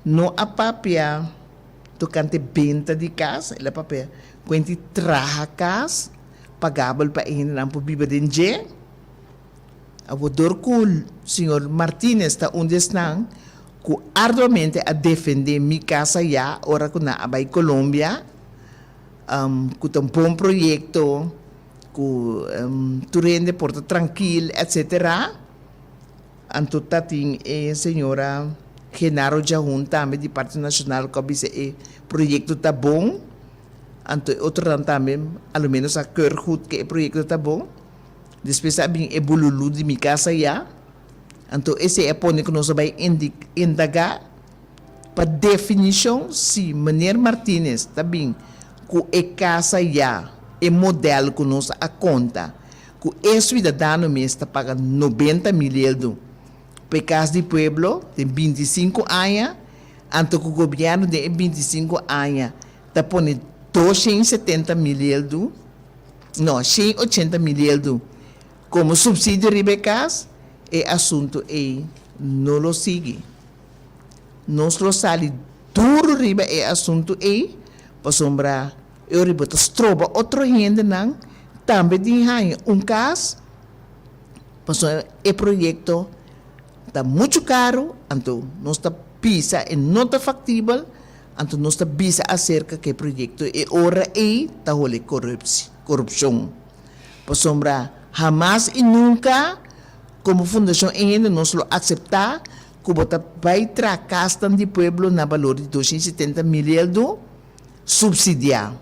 no a papia tokante benta di kas, el a papia kuenti traha kas pagabel pa e hendenan por biba den dje. Awor dor ku señor Martinez ta un di esnan ku arduamente a defende Mi Casa Ya ora ku nan a bai Colombia, ku ta un bon proyekto, ku tur hende por ta trankil, etcetera. Anto ta tin e señora Genaro Jahun tambe di Partido Nacional cu a bisa e proyecto ta bon. Anto e otronan tambe a lo menos a keur goed cu e proyecto ta bon. Despues a bin e bululu di mi casa ya. Anto esey a pone cu nos a bay indaga pa definicion si meneer Martinez ta bin cu e casa ya, e model cu nos a conta. Ku e suidadano mes ta paga 90 mil eldo pa e kas di pueblo den 25 aña, anto ku gobièrnu den e 25 aña ta pone 270 mil yeldu, no, 180 mil yeldu komo supsidio riba e kas, e asuntu ei no lo sigui. Nos lo sali duru riba e asuntu ei, pasobra e ora bo ta stroba otro hendenan tambe di haña un kas, pasobra e proyekto ta muchu karu, anto nos ta bisa e no ta faktibel, anto nos ta bisa aserka ku e proyekto e ora ei ta hole korupshon. Pasobra hamas i nunka komo Fundashon E Hende nos lo akseptá ku bo ta bai traha kasnan di pueblo na balor di 270 mil yeldu supsidiá.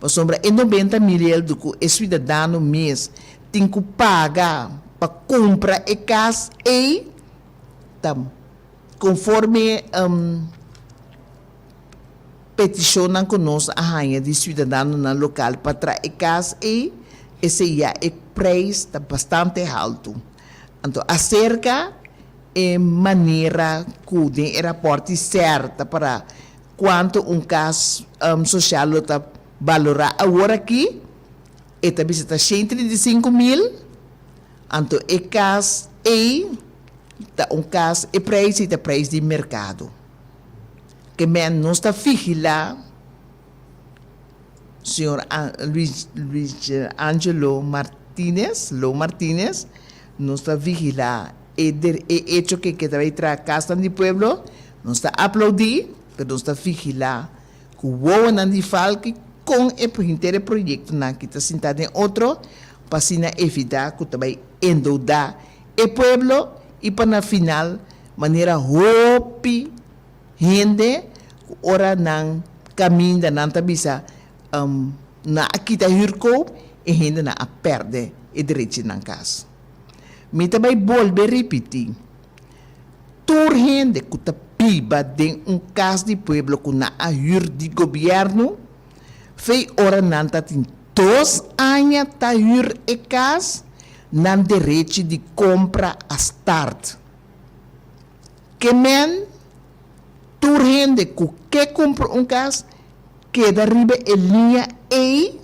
Pasobra e 90 mil yeldu ku e siudadano mes tin ku paga pa kumpra e kas ei ta konforme petishonnan ku nos a haña di siudadanonan lokal pa traha e kas ei, esei ya e preis ta bastante haltu. Anto aserka e manera ku den e rapòrt di SER ta para kuantu un kas sosial lo ta balorá awor aki, e ta bisa ta 135 mil, anto e kas ei ta un kas, e preis ei ta preis di merkado. Ke men nos ta vigilá señor Luis Luis Angelo Martinez, Lo Martinez, nos ta vigilá e e hecho ke ke ta bai traha kasnan di pueblo, nos ta aplaudí, pero nos ta vigilá ku wowonan di falki kon e henter e proyektonan ki ta sintá den otro pa asina evitá ku ta bai endeudá e pueblo i pa na final manera hopi hende ku ora nan kaminda nan ta bisa nan a kita huurkoop e hendenan a pèrdè e derechi nan kas. Mi ta bai bolbe ripití, tur hende ku ta biba den un kas di pueblo ku nan a hür di gobièrnu, fei ora nan ta tin 2 aña ta hür e kas, nan derechi di kompra a start. Ke men tur hende ku ke kumpra un kas keda riba e liña ei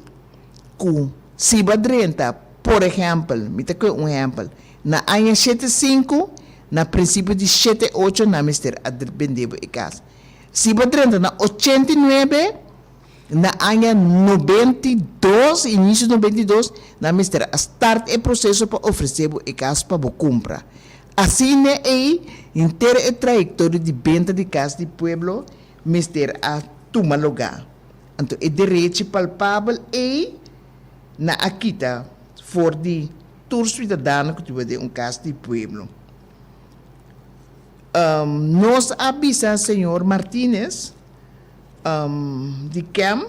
ku si bo a drenta, por ehèmpel, mi ta kohe un ehèmpel, na aña 75, na prinsipio di 78 nan mester a bende bo e kas. Si bo a drenta na 89, na aña 92, inisio 92, nan mester a start e proseso pa ofresé bo e kas pa bo kumpra. Asina ei, henter e trayektorio di benta di kas di pueblo mester a tuma lugá. Anto e derechi palpabel ei nan a kita for di tur siudadano ku ta den un kas di pueblo. Nos a bisa señor Martinez di KEM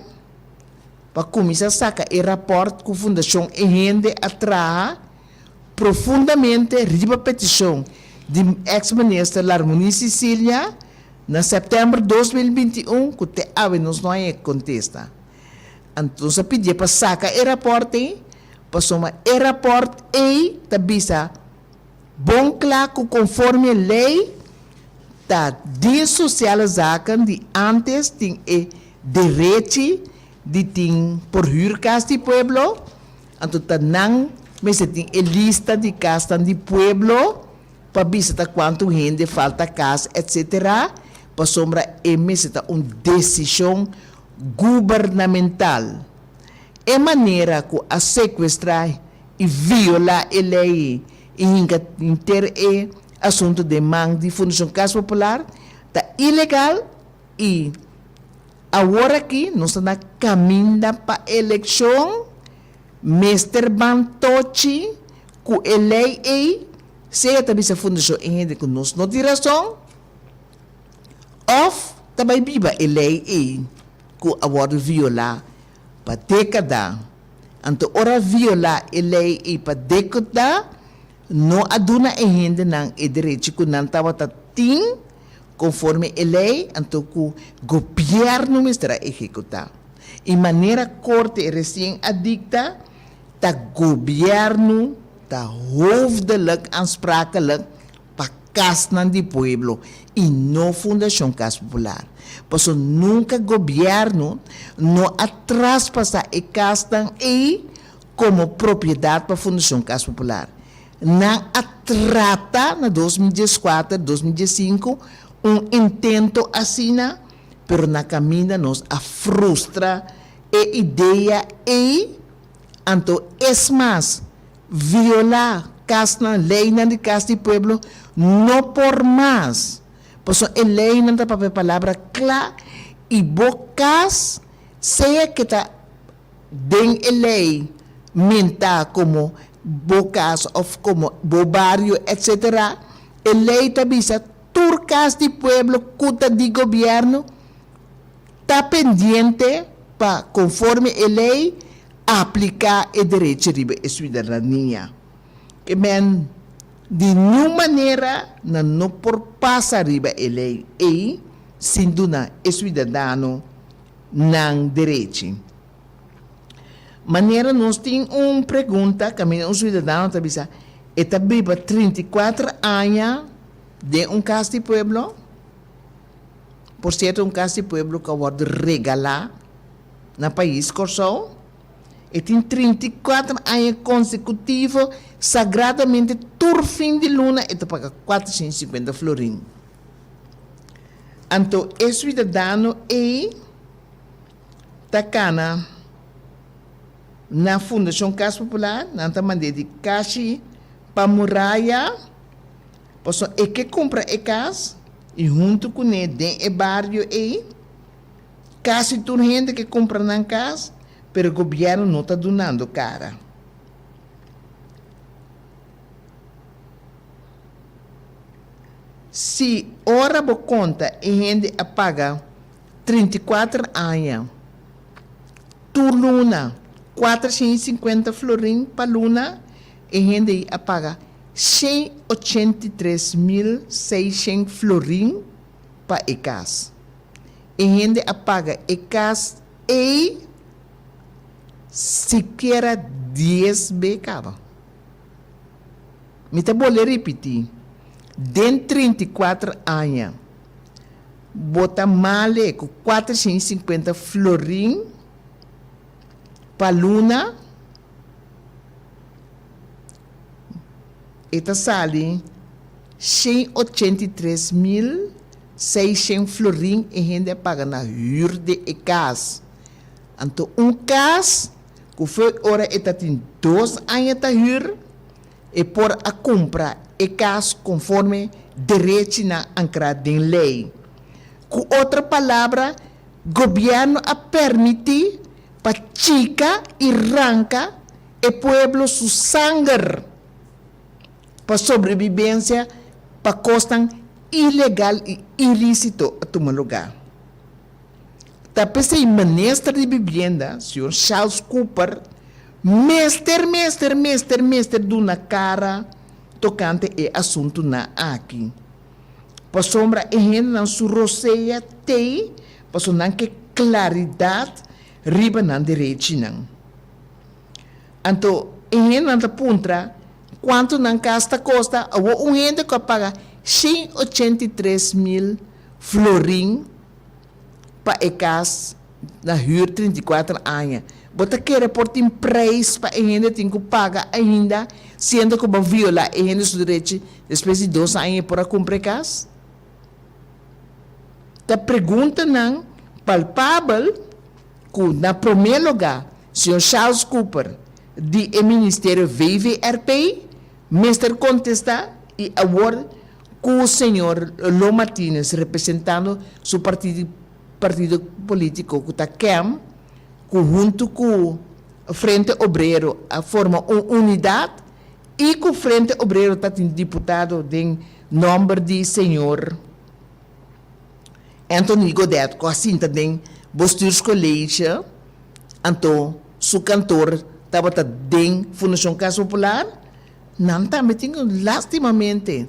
pa kuminsá saka e rapòrt ku Fundashon E Hende a traha profundamente riba petishon di eks minister Larmonie Cecilia na sèptèmber 2021 ku te awe nos no haña e kontesta. Anto nos a pidié pa saka e rapòrt ei pasobra e rapòrt ei ta bisa bon kla ku konforme lei ta Dienst Sociale Zaken di antes tin e derechi di tin por hür kas di pueblo, anto ta nan mester tin e lista di kasnan di pueblo pa bisa ta kuantu hende falta kas etcetera, pasobra e mester ta un desishon gubernamental. E manera ku a sekuestrá i violá e lei i hinka henter e asuntu den man di Fundashon Kas Popular ta ilegal i awor aki nos ta na kaminda pa elekshon, mester ban tochi ku e lei ei, sea ta bisa Fundashon e hende ku nos no tin rason òf ta bai biba e lei ei ku a wòrdu violá pa dékada. Anto ora violá e lei ei pa dékada, no a duna e hendenan e derechi ku nan tabata tin konforme e lei, anto ku gobièrnu mester a ehekutá. I manera korte resien a dikta, ta gobièrnu ta hoofdelijk aansprakelijk pa. kasnan di pueblo i no Fundashon Kas Popular. Paso nunka gobièrnu no a traspasá e kasnan ei komo propiedat pa Fundashon Kas Popular. Nan a trata na 2014, 2015 un intento asina, pero na kaminda nos a frustra e idea ei, anto es mas, violá kasnan, leinan di Kas di Pueblo no por mas, pasobra e leinan ta papia palabra kla i bo kas, sea ke ta den e lei mentá komo bo kas òf komo bo bario etsetera, e lei ta bisa tur kas di pueblo ku ta di gobièrnu ta pendiente pa konforme e lei apliká e derecho riba e suidadania. Ke men di niun manera nan no por pasa riba e lei ei sin duna e suidadano nan derechi. Manera nos tin un pregunta kaminda un suidadano ta bisa e ta biba 34 aña den un kas di pueblo, por sierto un kas di pueblo ku a wòrdu regalá na pais Kòrsou, e tin 34 aña konsekutivo sagradamente tur fin di luna e ta paga 450 florin. Anto e suidadano ei ta kana na Fundashon Kas Popular, nan ta mand'é di kashi pa muraya, pasobra e ke kumpra e kas i huntu kuné den e bario ei kasi tur hende ke kumpra nan kas, pero gobièrnu no ta dunando kara. Si ora bo konta e hende a paga 34 aña tur luna 450 florin pa luna, e hende ei a paga 183,600 florin pa e kas. E hende a paga e kas ei sikiera dies be kaba. Mi ta bolbe ripití, den 34 aña bo ta male ku 450 florin pa luna, e ta sali 183,600 florin e hende a paga na hür di e kas. Anto un kas ku fo'i ora e ta tin dos aña ta hür, e por a kumpra e kas konforme derechinan ankrá den lei. Ku otro palabra, gobièrnu a permití pa chika i ranka e pueblo su sanger pa sobrebibensia pa kosnan ilegal i ilísito a tuma lugá. Ta p'esei Minister di Bibienda, señor Charles Cooper, mester, mester, mester, mester duna kara tokante e asuntunan aki. Pasobra e hendenan su rosea t'ei pasobra nan ke klaridat riba nan derechinan. Anto e hendenan ta puntra kuantu nan kas ta kosta, awor un hende ku a paga 183 mil florin pa e kas na hür 34 aña. Bo ta kere por tin prijs pa e hende tin ku paga ainda siendo ku bo viola e hende su derechi despues di dos aña e por a kumpra e kas? Ta preguntanan palpabel ku na promé lugá señor Charles Cooper di e ministerio VVRP mester kontestá i awor ku señor Lo Martinez representando su partido partido politico ku ta KEM ku huntu ku Frente Obrero a forma un unidat i ku Frente Obrero ta tin diputado den nomber di señor Anthony Godett ku a sinta den Bestuurscollege anto su kantor tabata den Fundashon Kas Popular. Nan tambe tin ku lastimamente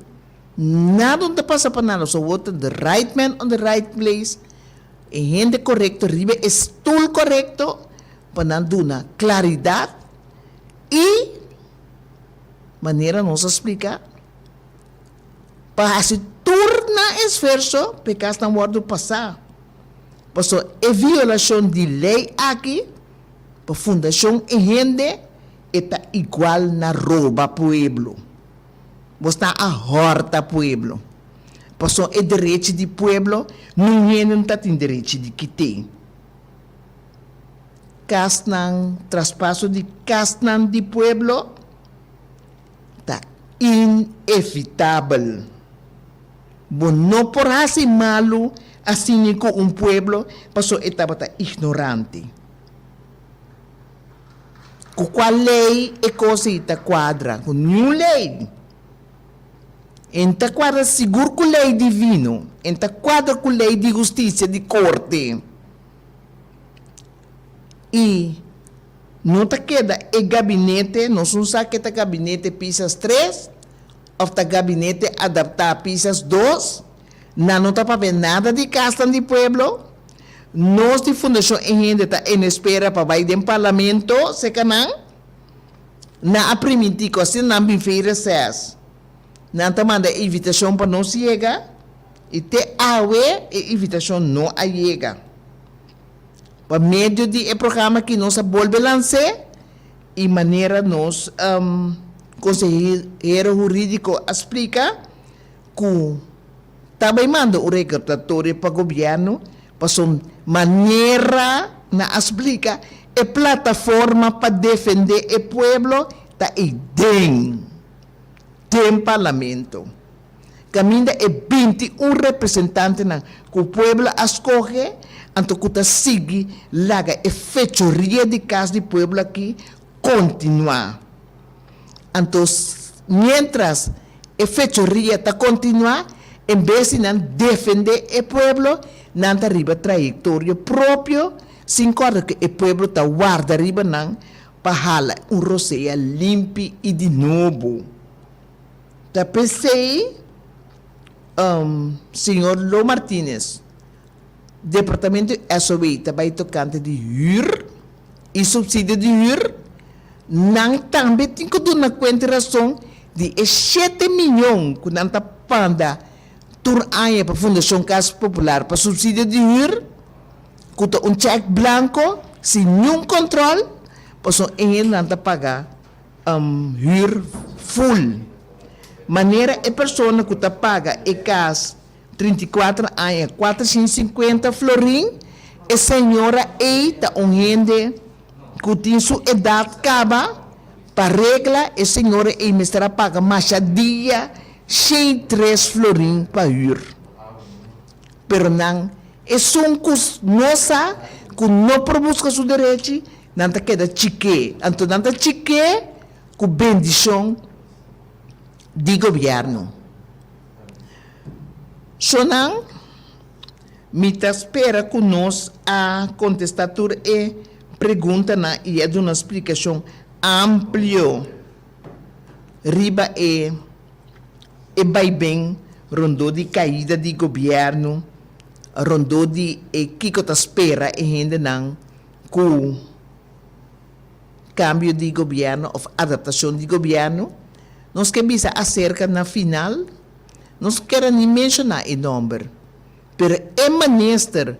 nada no ta pasa pa nan. So wou ta the right man on the right place, e hende korekto riba e stul korekto pa nan duna klaridat i manera nos a splika. pa hasi tur nan esfuerso pa e kasnan wòrdu pasá. Pasobra e violashon di lei aki pa Fundashon e Hende e ta igual na roba pueblo. Bosnan a hòrta pueblo. Pasobra e derechi di pueblo nun hende no ta tin derechi di kit'é. Kasnan, traspaso di kasnan di pueblo ta inevitabel. Bo no por hasi malu asina ku un pueblo pasobra e tabata ignorante. Ku kua lei e kos ei ta kuadra? Ku niun lei. E no ta kuadra sigur ku lei divino, e no ta kuadra ku lei di hustisia di korte. I no ta keda e gabinete, nos no sa ke ta gabinete Pisas tres òf ta gabinete adaptá Pisas dos, nan no ta papia nada di kasnan di pueblo. Nos di Fundashon E Hende ta en espera pa bai den parlamento serka nan. Nan a primintí ku asina nan bin fei reses, nan ta manda e invitashon pa nos yega i te awe e invitashon no a yega. Pa medio di e programa aki nos a bolbe lans'é i manera nos konsehero hurídiko a splika ku ta bai manda un rekordatorio pa gobièrnu pasobra manera nan a splika e plataforma pa defendé e pueblo ta ei den den parlamento. Kaminda e 21 representantenan ku pueblo a skohe, anto ku ta sigui laga e fechoria di kas di pueblo aki kontinuá. Anto miéntras e fechoria ta kontinuá, en bes di nan defendé e pueblo, nan ta riba trayektorio propio sin kòrda ku e pueblo ta warda riba nan pa hala un rosea limpi i di nobo. Ta p'esei, señor Lo Martinez, Departamento di SOW ta bai tokante di hür i supsidio di hür, nan tambe tin ku duna kuenta i rason di e shete miyon ku nan ta panda tur aña pa Fundashon Kas Popular pa supsidio di hür, ku ta un chèk blanko sin niun kòntròl, pasobra e hendenan ta paga Hür full. Manera e persona ku ta paga e kas 34 aña 450 florin, e señora ei ta un hende ku tin su edat kaba, pa regla e señora ei mester a paga masha dia 103 florin pa hür. Pero nan, esun ku no sa ku no por buska su derechi, nan ta keda chiké. Anto nan ta chiké ku bendishon di gobièrnu. Shonnan, mi ta spera ku nos a kontestá tur e preguntanan i a duna splikashon amplio riba e. E baiben rondó di kaida di gobièrnu, rondó di e kiko ta spera e hendenan ku kambio di gobièrnu òf adaptashon di gobièrnu. Nos ke bisa aserka na final, nos kere ni menshoná e nòmber, pero e minister,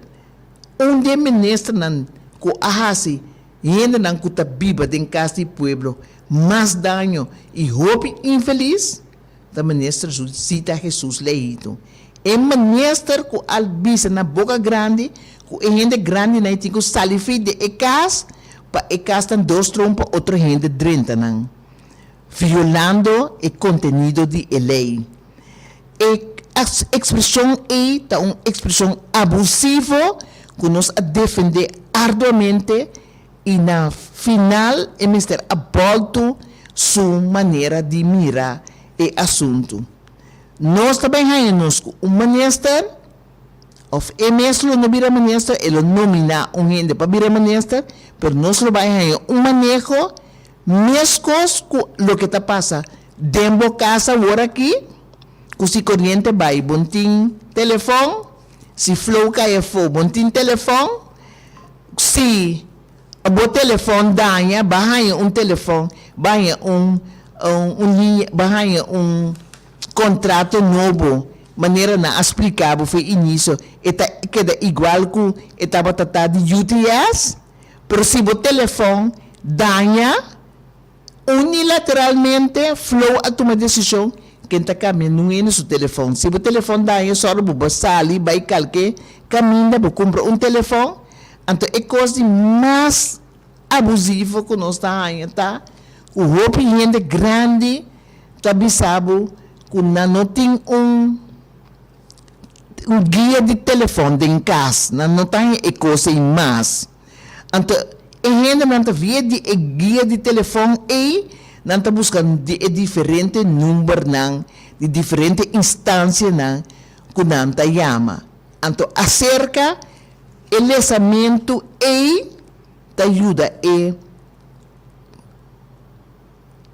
un di e ministernan ku a hasi hendenan ku ta biba den kas di pueblo mas daño i hopi infelis ta minister Zita Jesus Leito. E minister ku al bisa na boka grandi ku e hende grandinan tin ku sali fi di e kas pa e kas ta dos tron pa otro hende drenta nan, violando e kontenido di e lei. E ekspreshon ei ta un ekspreshon abusivo ku nos a defendé arduamente i na final e mester a bòltu su manera di mira e asuntu. Nos ta bai haña nos ku un minister, òf e mes lo no bira minister, e lo nominá un hende pa bira minister, pero nos lo bai haña un maneho meskos ku loke ta pasa den bo kas awor aki, ku si koriente bai bo tin telefòn, si flow kai afó bo tin telefòn, si bo telefòn daña bo a haña un telefòn, bo a haña un un liña, bo a haña un. kontrato nobo, manera nan a splika bo for inicio, e ta keda igual ku e tabata ta di UTS, pero si bo telefòn daña, Unilateralmente, Flow a tuma desishon ken ta kambia nun hende su telefòn. Si bo telefòn daña sòru bo bo sali bai kalke kaminda bo kumpra un telefòn. Anto e kos di mas abusivo ku nos ta haña ta ku hopi hende grandi ta bisa bo ku nan no tin un un guia di telefòn den kas, nan no ta haña e kos ei mas. Anto e hendenan ta via di e guia di telefòn ei, nan ta buska di e diferente numbernan, di diferente instansianan ku nan ta yama. Anto aserka e lesamentu ei ta yuda e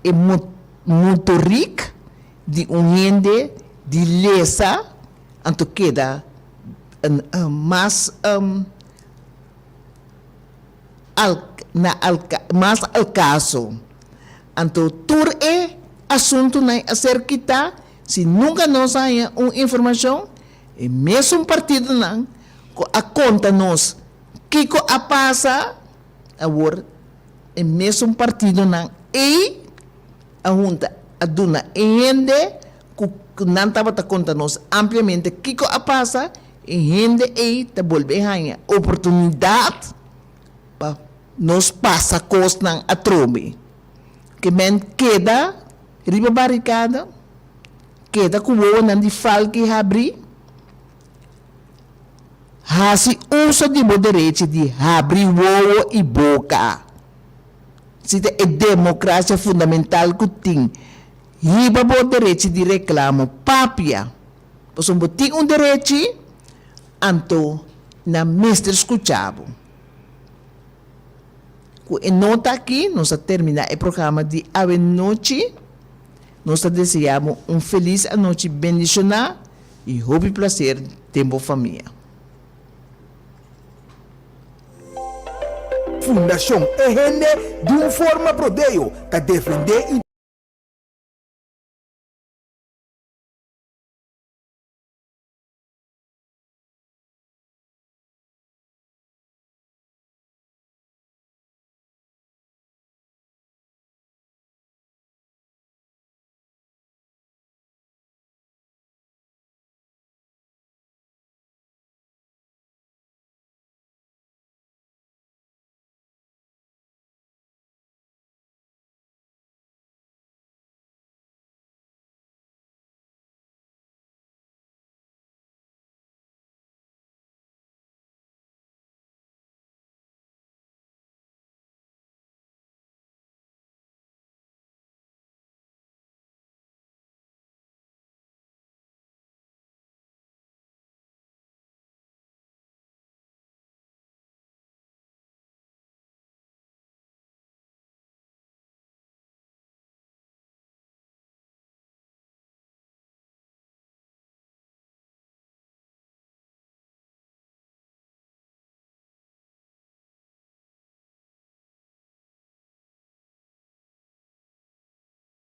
e motorik di un hende di lesa, anto keda mas al na al mas al kaso. Anto tur e asuntunan a ser kitá si nunka nos a haña un informashon, e mesun partidonan ku a konta nos kiko a pasa, awor e mesun partidonan ei a hunta a duna e hende ku nan tabata konta nos ampliamente kiko a pasa, E hende ei ta bolbe haña oportunidat pa nos pasa kosnan atrobe. Ke men keda riba barikada, keda ku wowonan di falki habrí, hasi uso di bo derechi di habri wowo i boka. Si ta e demokrasia fundamental ku tin, hiba bo derechi di reklamo, papia. Pasobra bo tin un derechi, anto nan mester skucha bo. Ku e nota aki nos a terminá e programa di awenochi. Nos ta deseá bo un felis anochi bendishoná i hopi plaser den bo famia. Fundashon E Hende di un forma prodeo ta defendé i.